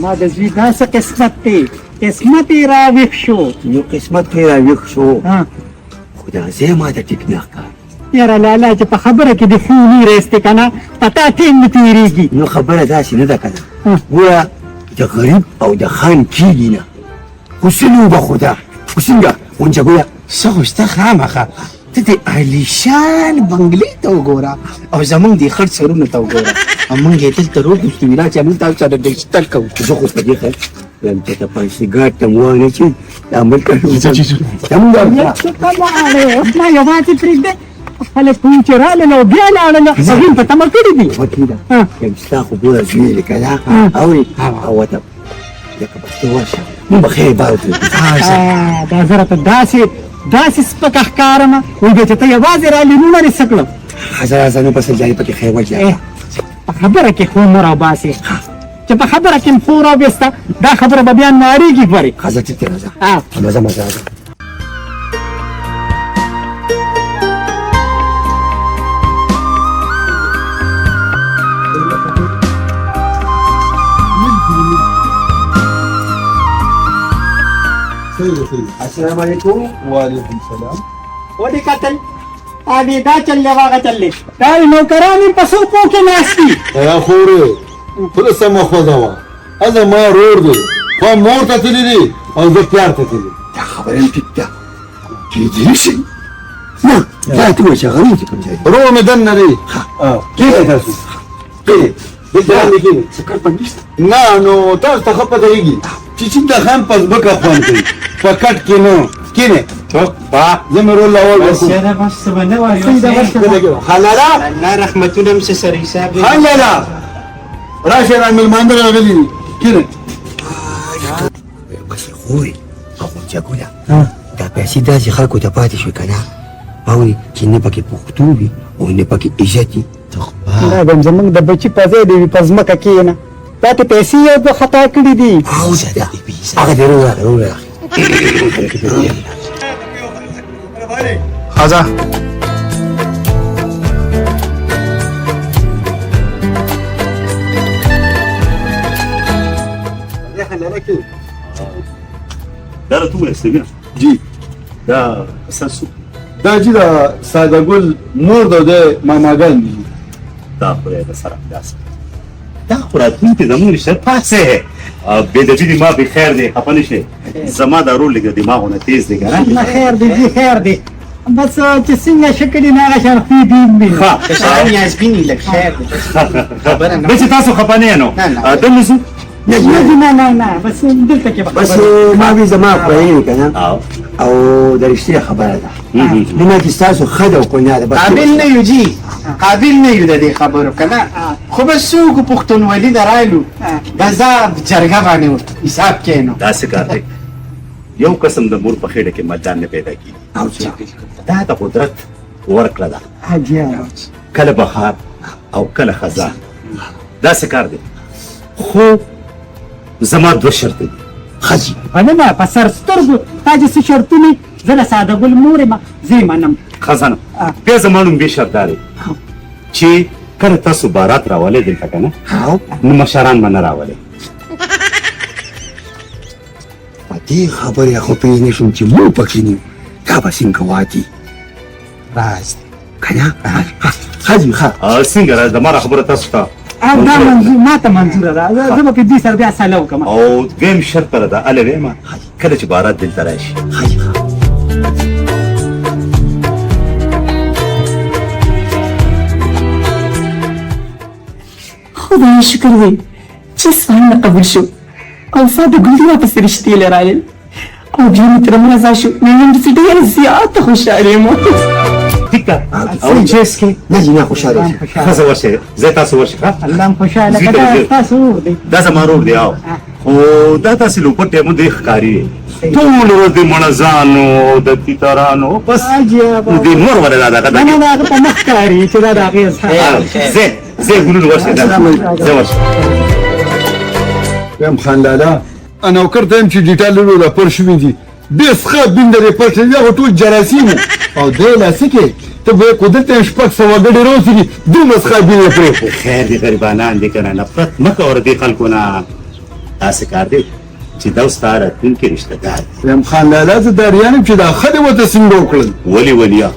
زما د زوی داسې قسمت دی، قسمت یې راویښ شو. نو قسمت یې راویښ شو، خو دا ځای ما ته ټیک نه ښکاري. یاره لالا چې په خبره کې دې خوني راایستې که نه، په تا ټیم نه تېرېږي. نو خبره داسې نه ده که نه، ګوره د غریب او د خان کېږي نه، خو څه لوبه خو ده. خو څنګه غونچه ګله؟ څه خو شته خامخا. ته دې عالیشان بنګلې ته وګوره او زمونږ دې خړ سرونو ته وګوره، او مونږ یې دلته روغوستو وي، راشه موږ تاسو سره ډیجیټل کوو. زه خو په دې خیال وایم چې ته پنسي ګارډ ته مو وانه چې دا ملک زمونږ ما یوازې پرېږده، خلک کوم چې رالل او بیا لاړل، هغوی په تمه کړي دي. وکیله یم ستا خو ګوره زوی دی که نه، اورې او ورته لکه بس ته ورشه، مونږ به خیر بار وکړو. دا زه راته داسې داسې سپکه ښکارم، وایي بیا چې ته یوازې رالې وروڼه دې څه کړم؟ ښځه راځه نو بس ځای پکې خیر وجه. په خبره کې خو مه راوباسې، چې په خبره کې مې خو راوبېسته دا خبره به بیا نارېږي پورې. ښځه ټیک دی، راځه مزه مزه راځه. السلام علیکم. وعلیکم السلام. ودې کتل ادې دا چل دی واغه چل دی، دا نوکران یې په څو پو کې ناست دي. یا خورې خوله سمه خوځوه، زما ورور دی، خو مور ته تللی دی او زه پلار ته تللی. دا خبره هم ټیک ده، کېدای شي نه دا ته وایې چې هغه ورور دې کوم ځای دی؟ ورور مې دننه دی. کښېنئ تاسو، کښېنئ دلته لاندې کښېنئ. څه کار بند نشته؟ نه نو تاسو ته ښه پته لګي چې چین د خان په ځمکه خوند کوي، په کټ کې نه. کښېنئ. زه مې رول اول ورکوم. بس څه به نه وایو. خان لالا، الله رحمتونه هم څه سره حساب دی. خان لالا راشه، را مېلمانه راغلي دي، کښېنئ. بس خورې او غونچه ګله، دا پیسې داسې خلکو ته پاتې شوې که نه، اورې چې نه پکې پښتو وي او نه پکې عزت وي. دا به زمونږ د بچي په ځای دی په ځمکه کښېنه، دا ته پیسې یو دوه خطا کړي دي. او هغه دې ورور راغی، ورور راغی. ښځه دا راته ووایه سمینه. جی. دا کسان څوک؟ دا جی دا ساده ګل مور ده، د ماماګان دي. دا خدای د سره خلاص، دا خو راتلونکې زموږ رشته پاسه بې د دې ما به خیر دی، خپه نه شي. زما دا رول لږ دماغونه تیز دی که نه. نه خیر دی جی، خیر دی، بس چې څنګه شکل یې نه هغه شان خوی دي وي. ښه نیازبین یې لږ خیر دی، خبره نه. بس تاسو خپه نه یې نو دننه ځو؟ نه نه نه نه، بس دلته کې بس ما وی زما خوښېږي که نه، او د رښتیا خبره ده، نه چې ستاسو ښه ده او که نه ده. قابل نه یو جی، قابل نه یو د دې خبرو که نه، خو بس څوک پښتونولي ته رالو بس دا جرګه باندې حساب کې نو داسې کار دی. یو قسم د مور په خېټه کې ملدان نه پیدا کېږي، دا د قدرت ورکړه ده، کله بهار او کله خزان، داسې کار دی. خو زما دوه شرط دي. ښه جي. مننه په سر سترګو، تا چې څه شرطونه، زه له ساده ګل مور یم، زه یې منم. خزانه بیا زما نوم بې شرط دا دی چې کله تاسو بارات راولئ دلته که نه، نو مشران به نه راولئ. په دې خبرې خو پوه نه شوم چې موږ پکې نه یو، دا به څنګه وادي راز دی که نه؟ ښه جي، ښه. څنګه راز د ما خبره تاسو ته او دا منظور ما ته منظوره ده، زه به په دوی سره بیا سلا وکړم. او دویم شرط را ده، هله وایم کله چې بارات دلته راشي. ښه جي، ښه. خدای شکر دی چې سوال نه قبول شو او ساده ګل دې راپسې رښتې له رالل او بیا مې ترم رضا شو، نو نن ورځ ډېره زیاته خوشحاله یم. ټیک ده او چیس کې نه جی، نه خوشحاله یم. ښه زه ورشئ، زه تاسو ورشئ. ښه الله هم خوشحاله کړه. دا ستاسو ورور دی؟ دا زما ورور دی، او خو دا تاسې لوپټ ټیمو دی ښکاري دی ټول ورځ د مڼزانو او د تیترانو بس د نور ولې دا دغه نه نه، هغه په مخ ښکاري چې دا د هغې اظهار. زه زه ګلونو ورشئ، زه ورشئ. یم خان لالا نوکر ته یم چې ډیټا لرو لا پر شوي دي، ډېر ښه بین درې پر شوي، هغه ټول جراثیم او دی لا څه کې ته به کو دلته 600 ګډې روسي دي، دومره ښه بین یې پرېښود. خیر دی، غریبانان دي که نه، نفرت مه کوه دې خلکو نه. داسې کار دی چې دا ستا راتلونکي رشته دار دی. رحم خان لالا، زه دا ریان یم چې دا ښه دې ورته څنګه وکړل. ولې ولیا،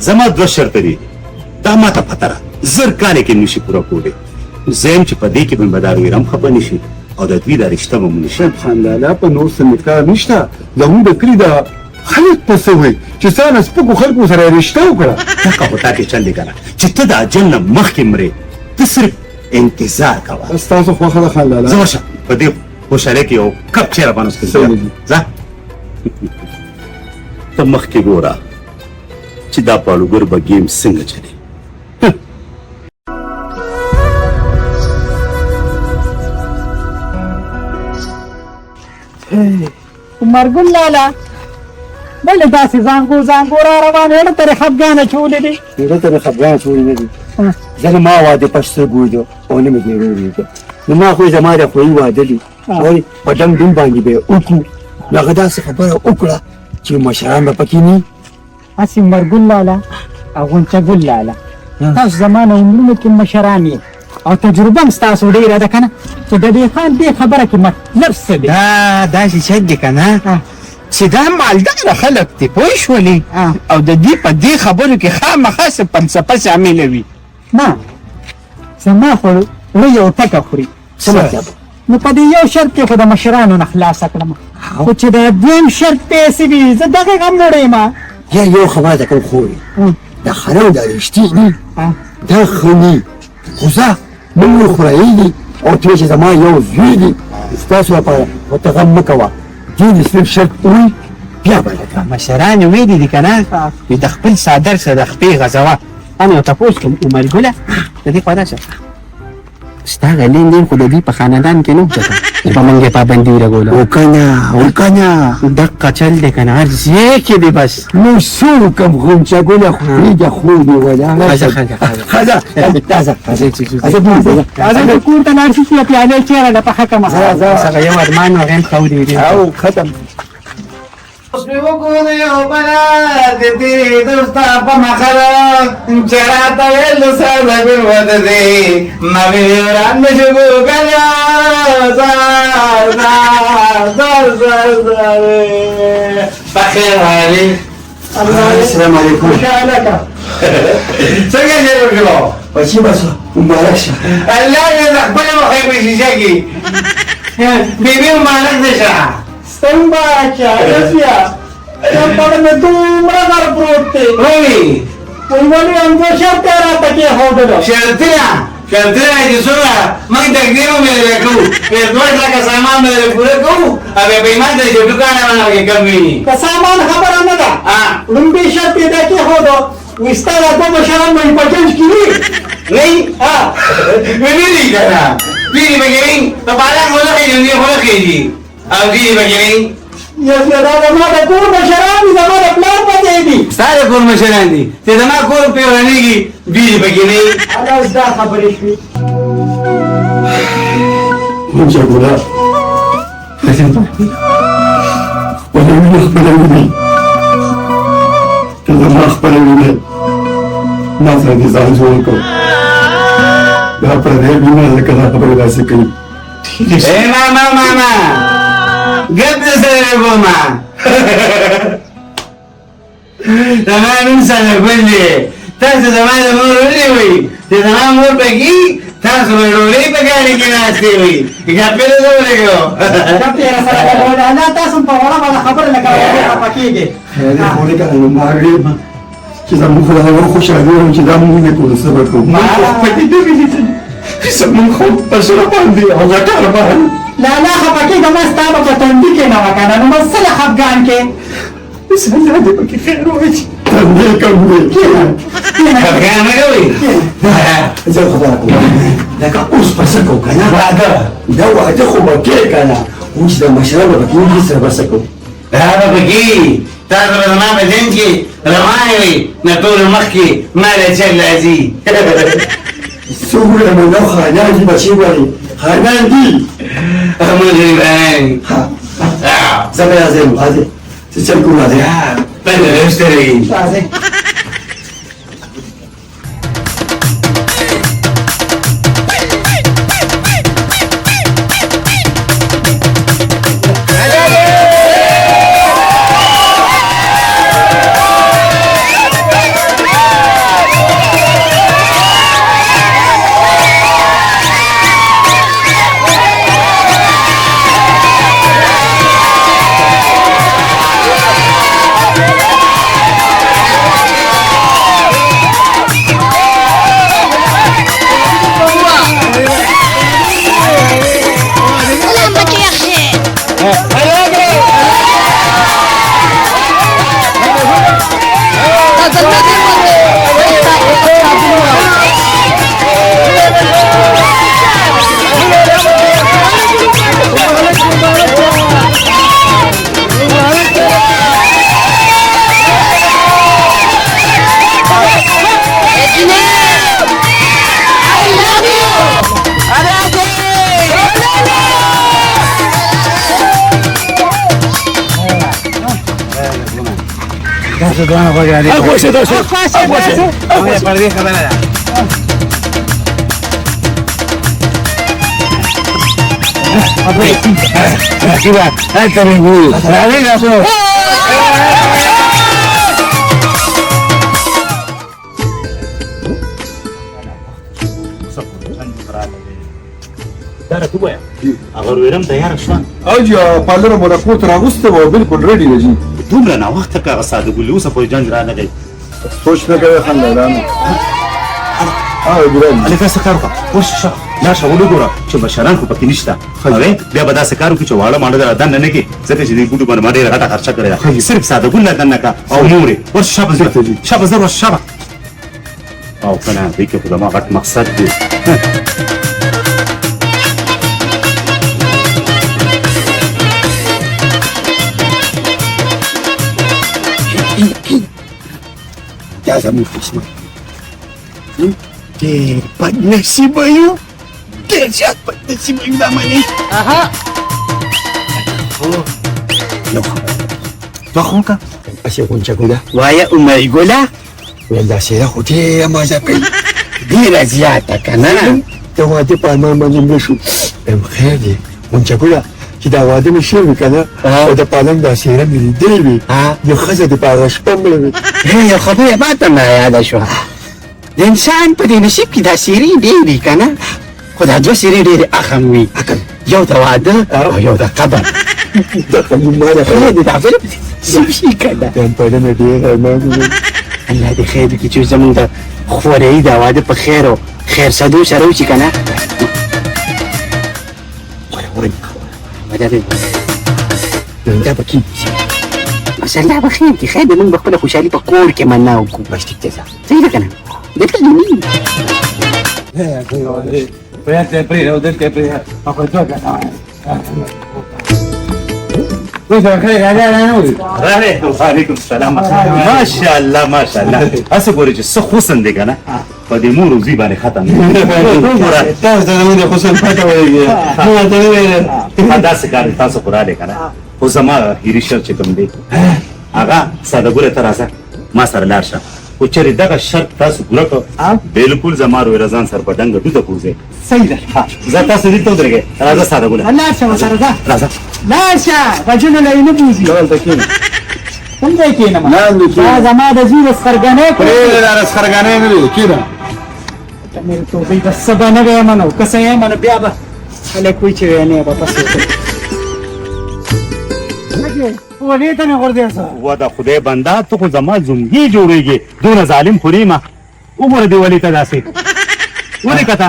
زما دوه شرطه دي، دا ما ته پته ده 1000 کاله کې نشي پوره کولی. زه یم چې په دې کې به مې دا رویرم خفه نه شي او د دوی دا رشته به مو نه شي. رحم خان لالا، په نور څه مې کار نشته، زموږ د کلي دا خلک په څه وایي چې ستا نه سپکو خلکو سره یې رشته وکړه. دغه خو تا کې چل دی که نه چې ته د اجل نه مخکې مرې، ته صرف انتظار کوه. ستاسو خوښه ده خان لالا. زه ورشه په دې خوشحالۍ کې یو کپ چای راباندې وڅښم. ځه ته مخکې ګوره چې دا پاړوګر به ګیم څنګه چلي. عمرګل لالا، ولې داسې زانګو زانګو را روان یې؟ ته خفګان اچولی دی. زړه ته مې خفګان اچولی نه دی. زه نه ما واده په سترګو ولیدو او نه مې دې ورور ولیدو. نو ما خو زما د خویي واده دی، ولې په ډنګ ډونګ باندې به یې وکړو. نو هغه داسې خبره وکړه چې مشران به پکې نه. هسې عمرګل لالا او غنچه ګل لالا، تاسو زما نه عمرونو کې مشران یې او تجربه هم ستاسو ډېره ده که نه، چې د دې خان دې خبره کې مطلب څه دی؟ دا داسې چل دی که نه چې دا مالداره خلک دي، پوه شولې، او د دې په دې خبرو کې خامخا څه فلسفه شامله وي. نه، زما خو زړه یو ټکه خوري. څه مطلب؟ نو په دې یو شرط کې خو د مشرانو نه خلاصه کړم، خو چې دا دویم شرط پیسې وي زه دغه غم وړی یم. یا یو خبره ده کوم خوري، دا خرو دا رښتې دي، دا ښه نه، خو زه موږ خورایي دي او ته چې زما یو زوی دی، ستاسو لپاره خو ته غم مه کوه. دې دې صرف شرط ووایي بیا به راته. مشران ویلي دي که نه د خپل څادر سره د خپې غځوه. انا یو تپوس کوم عمرګله، د دې خوا راشه، ستا هغه لین دین خو د دوی په خاندان کې نه و چې په موږ یې پابندي ولګوله. وکه نه، وکه نه، دقه چل دی که نه، هر ځای کې دی بس. نو څه وکړم غنچه ګله، خورېږه خور مې وله. ښځه ښځه ښځه راځه راځه راځه چې کور ته لاړ شو، چې یو پیاله چای راله پخه کړم. هغه یو ارمان و، هغه هم ښه ودرېدی او ختم. اوس مې وګورې یو بله د تېرېدو ستا په مخه ده، چې راته ویل ساده ګل واده دی، ما ویل وران نه شو ګوګله. زار زار زار زار زار، په خیر راغلې. السلام علیکم. خوشحاله که څنګه یې وکړو؟ بچي بس مبارک شه. الله دې د خپلې مخې په شیشه کې بیبي مبارک دې شه. ستا مبارک شه رضیه، پړ مې دومره غر پروت دی. ولې؟ وایي ولې همدو شرط یې راته کېښودلو. شرطونه شرطونه چې څومره موږ تقدیر مو مې کوو، دوه لکه سامان به درې پوره کوو او بیا په ایمان سره چې دوکان باندې پکې کم ویني. که سامان خبره نه ده، لومړی شرط یې دا کېښودو وایي ستا دا دوه مشران به یې په جنج کې وي. نه وي نه دي که نه دوی دې پکې نه په بالغ خو نه خېژي، دوی خو نه خېژي او دوی دې پکې نه. یس، دا زما د کور مشران دي، زما د پلار په ځای دي. ستا د کور مشران دي چې زما کور پرې ورانېږي، دوی دې پکې نه. هله اوس دا خبرې شوې. غنچه ګله، خپله وینه خپله وینې، ته زما خپله وینې، ما سره دې ځان جوړ کړ. دا پردی وینه ځکه دا خبرې داسې کوي. ای ماما ماما، ګپ دې سره لګومه، زما نوم سره ګل دی. تاسو زما د مور ولې وئ؟ چې زما مور پکې تاسو به ډوډۍ په ګاډي کې ناستې وئ، ګپې دې زه ولګوم. ګپ یې راسره لګوله. الله تاسو په وړه وړه خبره لکه خفه کېږئ. خیر دی خو لکه نو ما ویل چې زموږ خو دا یو خوشحالي وم چې دا موږ نه کوو، څه به کوو؟ ما خپلې نه وي لیدلي، زموږ خو په زړه باندې او غټه ارمان. لالا خفه کېږه مه، ستا به په تندي کې نه وه که نه، نو بس څه له خفګان کې. بس الله دې پکې خیر واچوي. تندې کم دی. خفګان مه کوئ. زه خبره کوم لکه اوس به څه کوو که نه؟ واده دا واده خو به کې که نه، اوس د مشرانو به کېږي، سره به څه کوو؟ دا به پکې تاسو به زما په ذهن کې روان وئ، نه ټولو مخکې ما له چل راځي. څه ووایم؟ نو خانان دي بچي وایي خانان دي. موږ غریبان. زه به راځم، راځئ څه چل کوو، راځئ. بله سترګې. راځئ. تاسو دواړه غوږ را دې اخوا شه تاسو اخوا شه تاسو. پر دې خبره ده. رقیبه هلته مې ګوري راځئ تاسو. دا راته ووایه، هغه رویرم تیاره شوه؟ او جی، پارلر مو له کور ته راغوستی وه، بالکل ریډي ده جی. دومره ناوخته که هغه ساده ګل اوسه پورې جنج رانغی. سوچ نه کوې خان لالا. ها ګران، هلکه څه کار وکړه، ورشه شه لاړ شه وګوره چې مشران خو پکې نشته. اوې بیا به داسې کار وکړي چې واړه ماړه در دننه نه کړي، ځکه چې دې ګوډو باندې ما ډېره غټه خرچه کړې ده. صرف ساده ګل لا دننه کړه او مور یې. ورشه شابه زر، شابه زر، ورشه شابه. او که نه دې کې خو زما غټ مقصد دی. دا زموږ قسمت، ډېر بد نصیبه یو، ډېر زیات بد نصیبه یو. دا منې؟ یو خبره دوه خو وکړه. هسې غونچه ګله. وایه عمر ګله. ویل دا څېره خو ډېره مزه کوي. ډېره زیاته که نه؟ د واده په ارمان باندې مړه شو. وایم خیر دی غونچه ګله، چې دا واده مې شوی وي که نه، او د پالنګ دا څېره مې لیدلې وي، نو ښځه دې په هغه شپه مړه وي. یو خبره ما ته هم رایاده شوه، د انسان په دې نصیب کې دا څېرې ډېرې دي که نه، خو دا دوه څېرې ډېرې اخم وي، یو د واده او یو د قبر. دغه ما ده. خیر دی، دا بل څه شي که نه؟ د پالنګ ډېر ارمان وي. الله دې خیر وکړي چې زموږ د خورۍ دا واده په خیر او خیر سدو سره وشي که نه. دا به کېږي بس، الله به خیر کړي. خیر دی، موږ به خپله خوشحالي په کور کې منع وکړو. بس ټیک دی، ځه. صحیح ده که نه؟ دلته دې نه راغی. وعلیکم السلام. ماشاءالله ماشاءالله، هسې ګورې چې څه حسن دی که نه، په دې مور او زوی باندې ختم دی. وګوره. تاسو ته زموږ د حسن پته ولګېده، موږ ته نه ویل. داسې کار دی، تاسو خو راغلی که نه، خو زما اخري شرط چې کوم دی هغه ساده ګله، ته راځه ما سره لاړ شه، خو چېرې دغه شرط تاسو پوره کړ، بالکل زما رویره ځان سره په ډنګه ډوده پوځئ. صحیح ده. زه تاسو دلته ودرېږئ. راځه ساده ګله. لاړ شه ورسره، ځه. راځه. لاړ شه، غوږونو له یې نه بوځي. دلته کښېنه. کوم ځای کښېنم؟ لاندې کښېنه. دا زما د زوی د سخرګنۍ کور دی. پرېږده، دا د سخرګنۍ نه دی، کښېنه. ته مې توبې، بس څه به نه وایم نو، که څه وایم نو بیا به خلک وایي چې وینا به پسې وکړي. ولې ته مې غورځې څه؟ و د خدای بنده، ته خو زما زمګي جوړېږي، دومره ظالم خو نه یم. وګوره دې ولې ته داسې ولې کته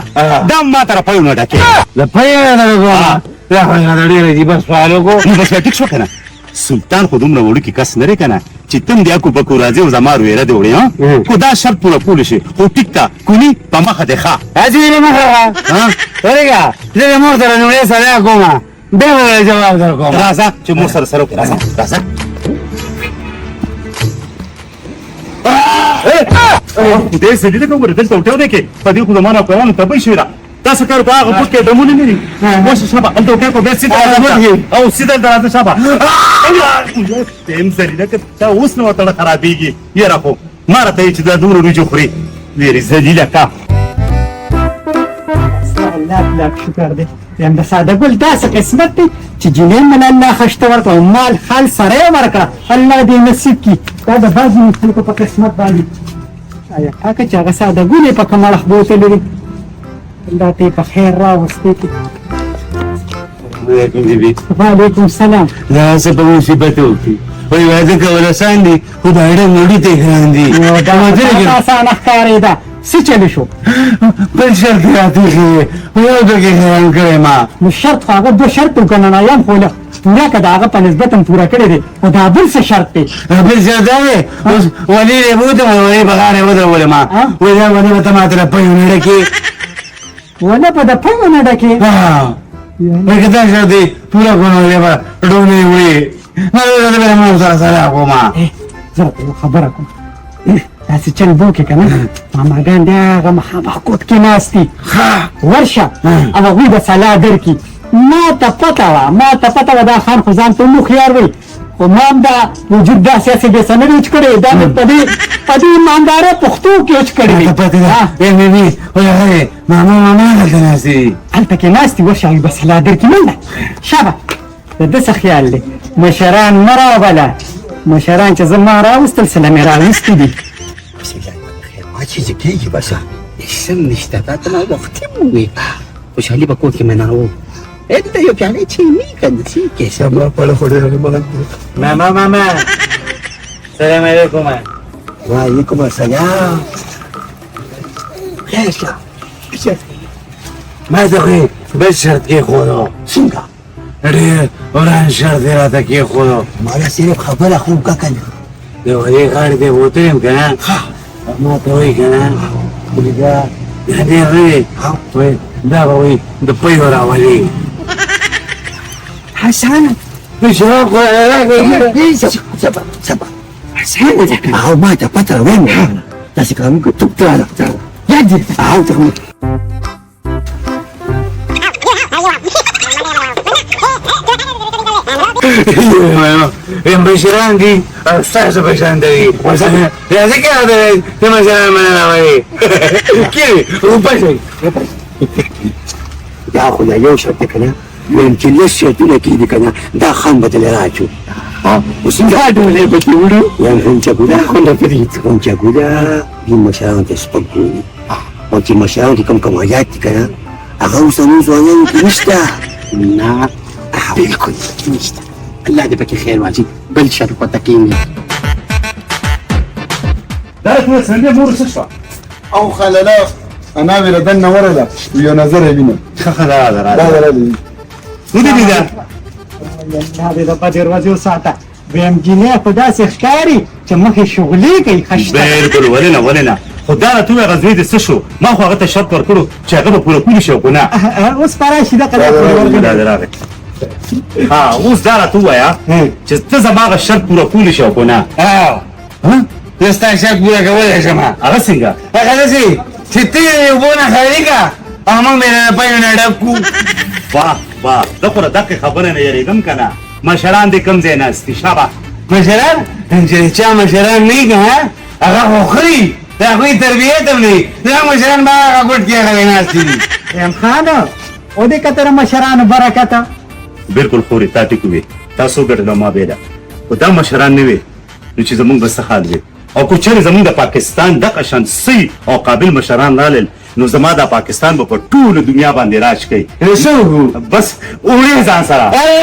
دا ما ته روپیو نه ډکې؟ د پیو نه ډکوم؟ دا خو راته ډېر عجیبه سوال وکړو. نو بس بیا ټیک شو که نه؟ سلطان خو دومره وړوکی کس نه دی که نه چې تم دې اکو پکو راځي او زما رویره دې وړي. ها، خو دا شرط پوره کولی شي، خو ټیک ته کوني په مخه دې ښه. هسې مې مخه ښه. ورېږه، زه د مور سره لومړی سلا کوم، بیا به جواب در کوم. راځه چې مور سره سره وکړې. راځه راځه. خدای ذلیله که وګوره دلته هوټل دی کې په دې خو زما نوکرانو تبۍ شوې ده. تاسو کار په هغه بوټ کې ډمونه نه دي. ورشه شابه هلته هوټل په بیا سیده راځه، او سیده هلته راځه شابه. یم ذلیله که تا اوس نه ورته خرابېږي. یاره خو ما راته یې چې دا دومره وریجې خوري، ویرې ذلیله که. الله لاک شکر دی، یم د ساده ګل داسې قسمت دی چې جینۍ مې له الله خشته ورکړه او مال خال سره یې ورکړه. الله دې نصیب کړي. دا د بعضې خلکو په قسمت باندې آیا پاکه چې هغه ساده ګل یې په کوم اړخ بوتلی دی. الله ته یې په خیر راوستې کړي. وعلیکم السلام. دا څه په مصیبت وکړي، وایي واده کول اسان دي خو دا ډېر نوړي ته ګران دي. نو دا اسانه ښکارېده، څه چل شو؟ بل شرط راته ایښی دی، خو یو پکې حیران کړی ما. نو شرط خو هغه دوه شرط وکړه نه یم خو له پوره که د هغه په نسبت هم پوره کړی دی، خو دا بل څه شرط دی؟ بل شرط دا دی، اوس ولي یې بوتم، ولي په غاړه یې ودرولم، وایي دا ولي به ته ماته له پیو نه ډکې؟ ونه به د پیو نه ډکې؟ وایي که دا شرط یې پوره کړو نو بیا به ډونې وړي. ما زه به مور سره سلا کوم. زه راته یوه خبره کوم، داسې چل به وکړې که نه، ماماګان د هغه مخامخ کوټ کې ناست دي، ورشه او هغوی به سلا درکړي. ما ته پته وه، ما ته پته وه، دا خان خو ځان ته هم هوښیار وي، خو ما هم دا وجود داسې هسې بې سندې وچ کړی، دا مې په دې ایماندارۍ پښتو کې وچ کړی دی. پته ده ای مې خو هغه ماما ماما دلته ناست دي، هلته کې ناست دي. ورشه هغوی به سلا درکړي. منډه شابه، د ده څه خیال دی؟ مشران مه راوبله، مشران چې زه ما راوستل سله مې راوستي دي. چې څه کېږي بس هېڅ هم نشته. تا ته ما وختي وویل خوشحالي به کور کې مناوو. دلته یو پیاله چیني که نه څه کې. زما په اړه خو ډېر ارمان دی. ماما ماما سلام علیکم. وعلیکم السلام. خیر شه؟ ما ته خو بل شرط کېښودو. څنګه؟ ډېر وران شرط یې راته کېښودو. مالا صرف خبره خو وکړه که نه. د ودې غاړې ته بوتلم که نه، ما ته وایي که نه دا ډېر نه دی، وایي دا به وایي د پیو راولي. حسنه د شراب خو راکړه. صبر صبر. حسنه ده که او ما ته پته وایم داسې کار وکړه، توپ ته راځه یاد دې. او ته مشران دي او ستاسو په شان دي، ځکه راته د مشران مننه وایي. کښېنئ، روپۍ شئ. دا خو دا یو شرط دی که نه، وایم چې لس شرطونه کېږي که نه، دا خان به ترې راچو. اوس دا ډولۍ به ترې وړو. وایم غنچه ګله، غنچه ګله دې مشرانو ته سپک ګوري، او چې مشرانو کې کوم کمالات دي که نه، هغه اوسنیو ځوانانو کې نشته. نه بالکل نشته. الله دې پکې خیر واچي. بل شرط ورته کښېني. دا ټول څنګه مور څه شوه؟ او خلاله انا مې له دننه ورغله، یو نظر یې وینم. ښه ښه، دا ده دا راځه. راغلی. ودې لیده؟ الله دې د بدې ورځې وساته. ویم جینۍ خو داسې ښکاري چې مخې شغلې کوي خشته. بالکل، ولې نه ولې نه. خو دا راته ووایه، هغه زوی دې څه شو؟ ما خو هغه ته شرط ورکړو چې هغه به پوره کولی شي او که نه؟ اوس به راشي دغه دا دا دا دې راغی. ها اوس دا راته ووایه چې ته زما هغه شرط پوره کولی شې او که نه؟ زه ستا شرط پوره کولی شم. هغه څنګه؟ هغه داسې چې ته یې اوبو نه خالي کړه او موږ به یې له پیو نه ډک کړو. واه واه، زه خو له دقې خبرې نه یېرېدم که نه. مشران دې کوم ځای ناست دي؟ شابه. مشران چې چا مشران نه وي که نه، هغه خو ښه دي، د هغوی تربیت هم نه وي. دا مشران به هغه ګوټ کې هغه ناست دي. یم خان او دې کتر مشرانو برکته. بالکل خورې، تا ټیک وې، تاسو ګټله ما بېله. خو دا مشران نه وي نو چې زمونږ به څه حال وي؟ او که چېرې زمونږ د پاکستان دغه شان صحیح او قابل مشران رالل نو زما دا پاکستان به په ټوله دنیا باندې راج کوي. نو څه وکړو؟ بس اوړې ځان سره. ارے